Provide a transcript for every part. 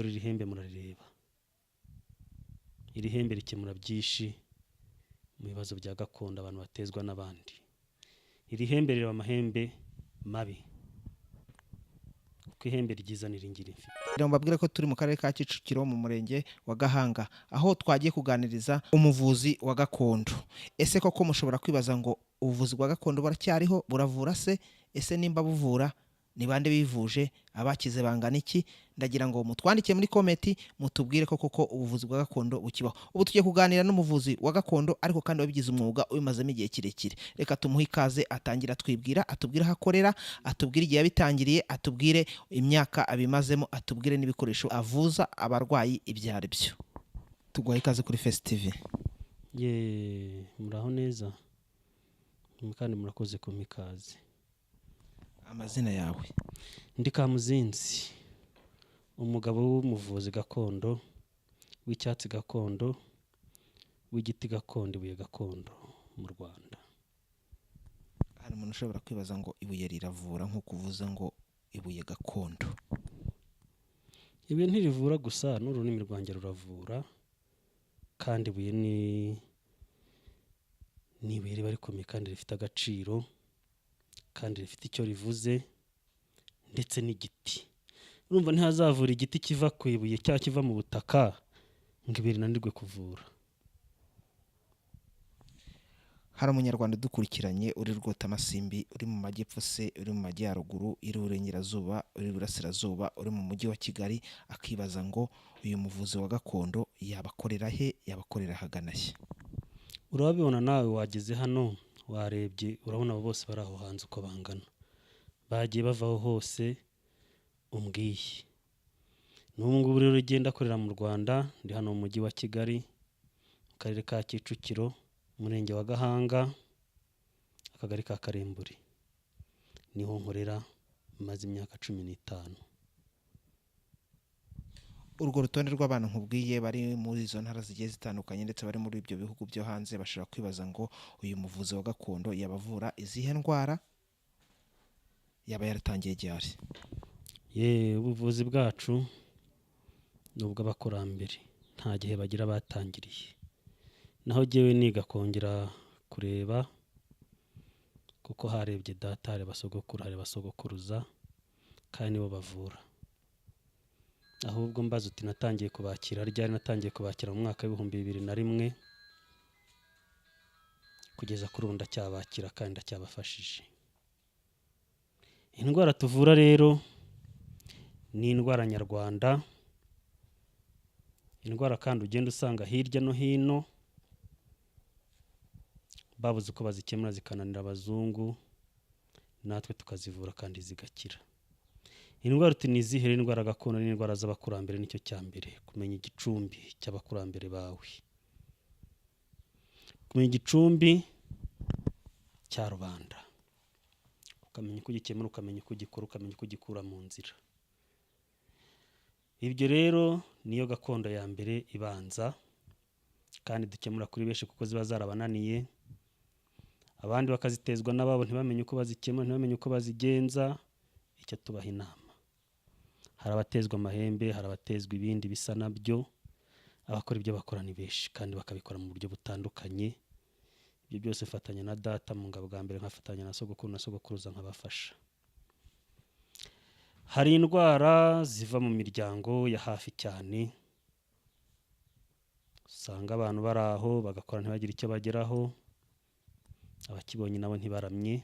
Dore iri hembe murarireba. Iri hembe rikemura byinshi mu bibazo bya gakondo abantu batezwa n'abandi. Iri hembe rireba amahembe mabi, kuko ihembe ryiza ni iri mfite. Mbabwire ko turi mu karere ka Kicukiro, mu murenge wa Gahanga, aho twagiye kuganiriza umuvuzi wa gakondo. Ese koko mushobora kwibaza ngo ubuvuzi bwa gakondo buracyariho? Buravura se? Ese nimba buvura, ni bande bivuje? Abakize bangana iki? Ndagira ngo mutwandike muri comment, mutubwire ko koko ubuvuzi bwa gakondo bukibaho. Ubu tugiye kuganira n'umuvuzi wa gakondo, ariko kandi wabigize umwuga, ubimazemo igihe kirekire. Reka tumuhe ikaze, atangira atwibwira, atubwire aho akorera, atubwire igihe yabitangiriye, atubwire imyaka abimazemo, atubwire n'ibikoresho avuza abarwayi ibyo ari byo. Tuguhaye ikaze kuri Face TV. Ye, muraho neza kandi murakoze kumpa ikaze. Amazina yawe? Ndi Kamuzinzi, umugabo w'umuvuzi gakondo, w'icyatsi gakondo, w'igiti gakondo, ibuye gakondo mu Rwanda. Hari umuntu ushobora kwibaza ngo ibuye riravura, nk'uko uvuze ngo ibuye gakondo. Ibuye ntirivura gusa, n'ururimi rwanjye ruravura. Kandi ibuye ni ibuye riba rikomeye kandi rifite agaciro kandi rifite icyo rivuze, ndetse n'igiti. Urumva ntihazavura igiti kiva ku ibuye cyangwa kiva mu butaka ngo ibuye rinanirwe kuvura. Hari umunyarwanda udukurikiranye uri Rwotamasimbi, uri mu majyepfo se, uri mu majyaruguru, uri iburengerazuba, uri iburasirazuba, uri mu mujyi wa Kigali, akibaza ngo uyu muvuzi wa gakondo yabakorera he, yabakorera ahagana he? Urabibona nawe, wageze hano, warebye, urabona abo bose bari aho hanze uko bangana, bagiye bavaho hose umbwiye. N'ubu ngubu rero ugenda akorera mu Rwanda, ndi hano mu mujyi wa Kigali, mu karere ka Kicukiro, umurenge wa Gahanga, akagari ka Karembure, niho nkorera, maze imyaka 15. Urwo rutonde rw'abantu nkubwiye bari muri izo ntara zigiye zitandukanye, ndetse bari muri ibyo bihugu byo hanze, bashobora kwibaza ngo uyu muvuzi wa gakondo yabavura izihe ndwara, yaba yaratangiye ryari? Ye, ubuvuzi bwacu ni ubw'abakurambere, nta gihe bagira batangiriye. Naho jyewe niga kongera kureba, kuko harebye data, hareba sogokuru, hareba sogokuruza, kandi nibo bavura. Ahubwo mbaza uti natangiye kubakira ryari? Natangiye kubakira mu mwaka w'2001, kugeza kuri ubu ndacyabakira kandi ndacyabafashije. Indwara tuvura rero ni indwara nyarwanda, indwara kandi ugenda usanga hirya no hino babuze uko bazikemura, zikananira abazungu, natwe tukazivura kandi zigakira. Indwara uti ni izihe? Indwara gakondo n'indwara z'abakurambere. Nicyo cya mbere, kumenya igicumbi cy'abakurambere bawe, kumenya igicumbi cya rubanda, ukamenya uko ugikemura, ukamenya uko ugikora, ukamenya uko ugikura mu nzira. Ibyo rero niyo gakondo ya mbere ibanza, kandi dukemura kuri benshi kuko ziba zarabananiye, abandi bakazitezwa n'ababo, ntibamenye uko bazikemura, ntibamenye uko bazigenza. Icyo tubaha inama, hari abatezwa amahembe, hari abatezwa ibindi bisa nabyo. Abakora ibyo bakora ni benshi kandi bakabikora mu buryo butandukanye. Ibyo byose mfatanya na data mu ngabo bwa mbere, nkafatanya na sogokuru na sogokuruza, nkabafasha. Hari indwara ziva mu miryango ya hafi cyane, usanga abantu bari aho bagakora ntibagire icyo bageraho, abakibonye nabo ntibaramye.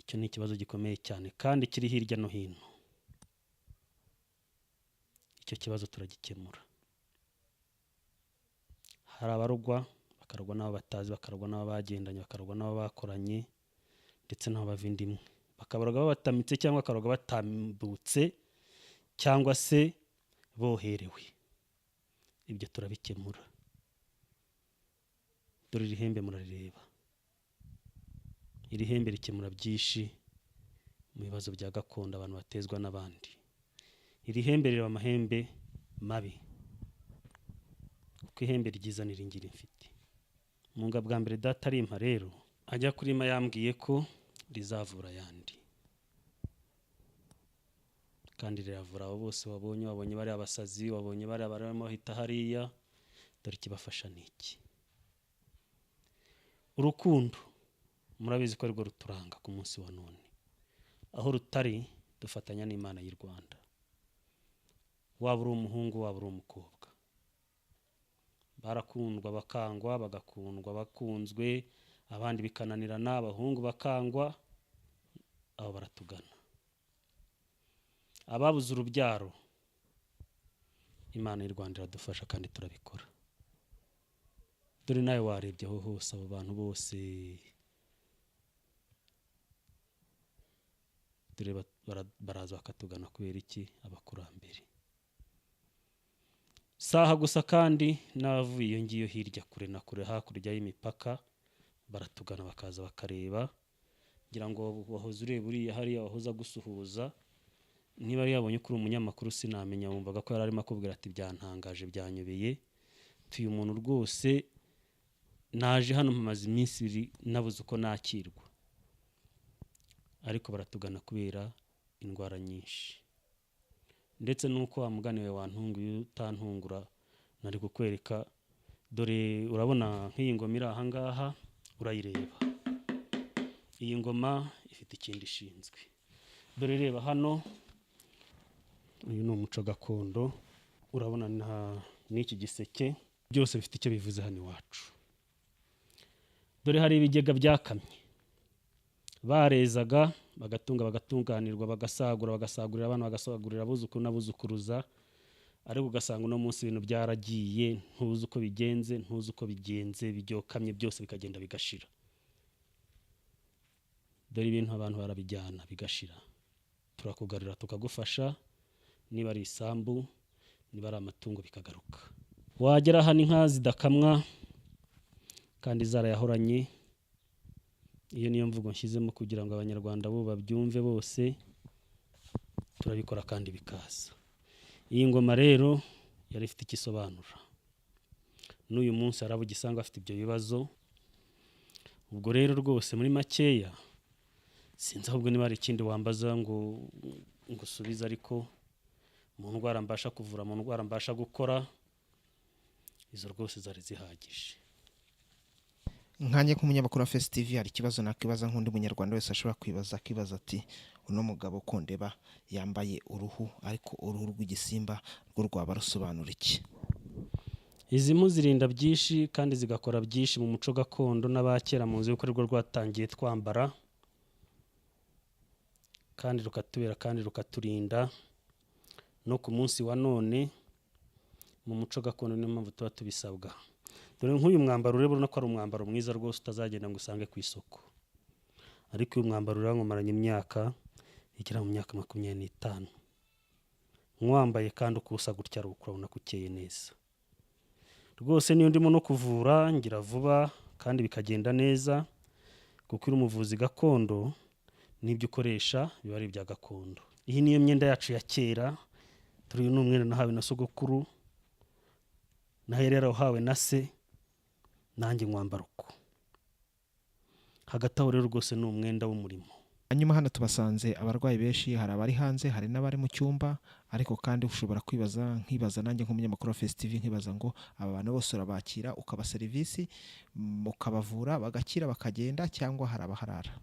Icyo ni ikibazo gikomeye cyane kandi kiri hirya no hino. Icyo kibazo turagikemura. Hari abarogwa, bakarogwa n'abo batazi, bakarogwa n'abo bagendanye, bakarogwa n'abo bakoranye, ndetse n'abo bava inda imwe, bakabaroga babatamitse, cyangwa bakaroga batambutse, cyangwa se boherewe. Ibyo turabikemura. Dore iri hembe murarireba. Iri hembe rikemura byinshi mu bibazo bya gakondo abantu batezwa n'abandi. Iri hembe rireba amahembe mabi, kuko ihembe ryiza ni iri mfite. Mu nga bwa mbere data arimpa rero, ajya kurima yambwiye ko rizavura ayandi, Kandi riravura abo bose wabonye, wabonye bariya abasazi, wabonye bariya barimo bahita hariya, dore ikibafasha ni iki. Urukundo murabizi ko arirwo ruturanga ku munsi wa none, aho rutari dufatanya n'Imana y'u Rwanda, waba uri umuhungu waba uri umukobwa, barakundwa bakangwa, bagakundwa bakunzwe, abandi bikananirana, abahungu bakangwa, abo baratugana. Ababuze urubyaro Imana y'u Rwanda iradufasha kandi turabikora. Dore nawe warebye aho hose abo bantu bose dore baraza bakatugana kubera iki? Abakurambere. Saha gusa kandi n'abavuye iyo ngiyo hirya kure na kure hakurya y'imipaka baratugana bakaza bakareba, ngira ngo wahoze ureba uriya hariya wahoze agusuhuza, niba yari yabonye ko uri umunyamakuru sinamenya, wumvaga ko yari arimo akubwira ati byantangaje byanyobeye, uyu muntu rwose naje hano mpamaze iminsi ibiri nabuze uko nakirwa. Ariko baratugana kubera indwara nyinshi, ndetse nuko wa mugani wawe wantunguye utantungura nari kukwereka. Dore urabona nk'iyi ngoma iri aha ngaha, urayireba, iyi ngoma ifite ikindi ishinzwe. Dore reba hano, uyu ni umuco gakondo, urabona n'iki giseke, byose bifite icyo bivuze hano iwacu. Dore hari ibigega byakamye, barezaga bagatunga bagatunganirwa, bagasagura bagasagurira abana, bagasagurira abuzukuru n'abuzukuruza, ariko ugasanga uno munsi ibintu byaragiye, ntuzi uko bigenze, ntuzi uko bigenze, byokamye byose bikagenda bigashira. Dore ibintu abantu barabijyana bigashira, turakugarura tukagufasha, niba ari isambu, niba ari amatungo bikagaruka. Wagera hano inka zidakamwa kandi zarayahoranye, iyo niyo mvugo nshyizemo kugira ngo abanyarwanda bo babyumve bose, turabikora kandi bikaza. Iyi ngoma rero yari ifite icyo isobanura, n'uyu munsi hari abo ugisanga bafite ibyo bibazo. Ubwo rero rwose muri makeya sinzi ahubwo niba hari ikindi wambaza ngo ngusubize, ariko mu ndwara mbasha kuvura, mu ndwara mbasha gukora, izo rwose zari zihagije. Nkanjye nk'umunyamakuru wa Face TV hari ikibazo nakwibaza nk'undi munyarwanda wese ashobora kwibaza, akibaza ati uno mugabo kondeba yambaye uruhu, ariko uruhu rw'igisimba rwo rwaba rusobanura iki? Izi mpu zirinda byinshi kandi zigakora byinshi mu muco gakondo, n'abakera muzi yuko arirwo rwatangiye twambara, kandi rukatubera kandi rukaturinda no ku munsi wa none mu muco gakondo, niyo mpamvu tuba tubisabwa. Dore nk'uyu mwambaro ureba, urabona ko ari umwambaro mwiza rwose utazagenda ngo usange ku isoko, ariko uyu mwambaro urankomaranye imyaka igera mu myaka 25, nkwambaye kandi uko usa gutya ari uko urabona ko ukeye neza rwose. Niyo ndimo no kuvura ngira vuba kandi bikagenda neza, kuko uri umuvuzi gakondo n'ibyo ukoresha biba ari ibya gakondo. Iyi niyo myenda yacu ya kera, turi uyu ni umwenda nahawe na sogokuru, nawe yari yarawuhawe na se, nanjye nkwambara uko. Hagati aho rero rwose ni umwenda w'umurimo. Hanyuma hano tubasanze abarwayi benshi, hari abari hanze, hari n'abari mu cyumba, ariko kandi ushobora kwibaza, nkibaza nanjye nk'umunyamakuru wa Face TV, nkibaza ngo aba bantu bose urabakira ukaba serivisi, ukabavura bagakira bakagenda, cyangwa hari abaharara?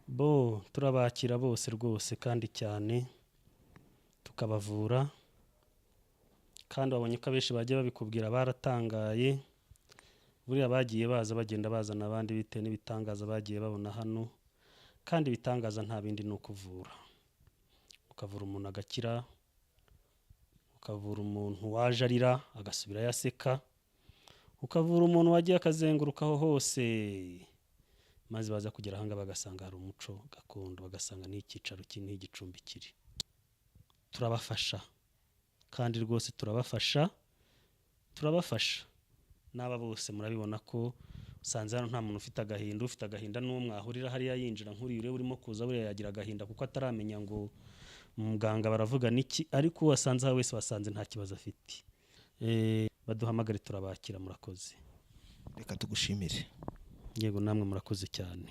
Bo turabakira bose rwose kandi cyane, tukabavura, kandi wabonye ko abenshi bagiye babikubwira baratangaye, buriya bagiye baza bagenda bazana abandi bitewe n'ibitangaza bagiye babona hano, kandi ibitangaza nta bindi ni ukuvura. Ukavura umuntu agakira, ukavura umuntu waje arira agasubira yaseka, ukavura umuntu wagiye akazengurukaho hose, maze baza kugera aha ngaha bagasanga hari umuco gakondo, bagasanga n'icyicaro kiri n'igicumbi kiri. Turabafasha kandi rwose turabafasha, turabafasha. N'aba bose murabibona ko usanze hano nta muntu ufite agahinda, ufite agahinda n'uwo mwahurira hariya yinjira nk'uriya ureba urimo kuza, buriya yagira agahinda kuko ataramenya ngo muganga baravuga niki, ariko uwo wasanze aha wese wasanze nta kibazo afite. Baduhamagare turabakira, murakoze. Reka tugushimire. Yego namwe murakoze cyane.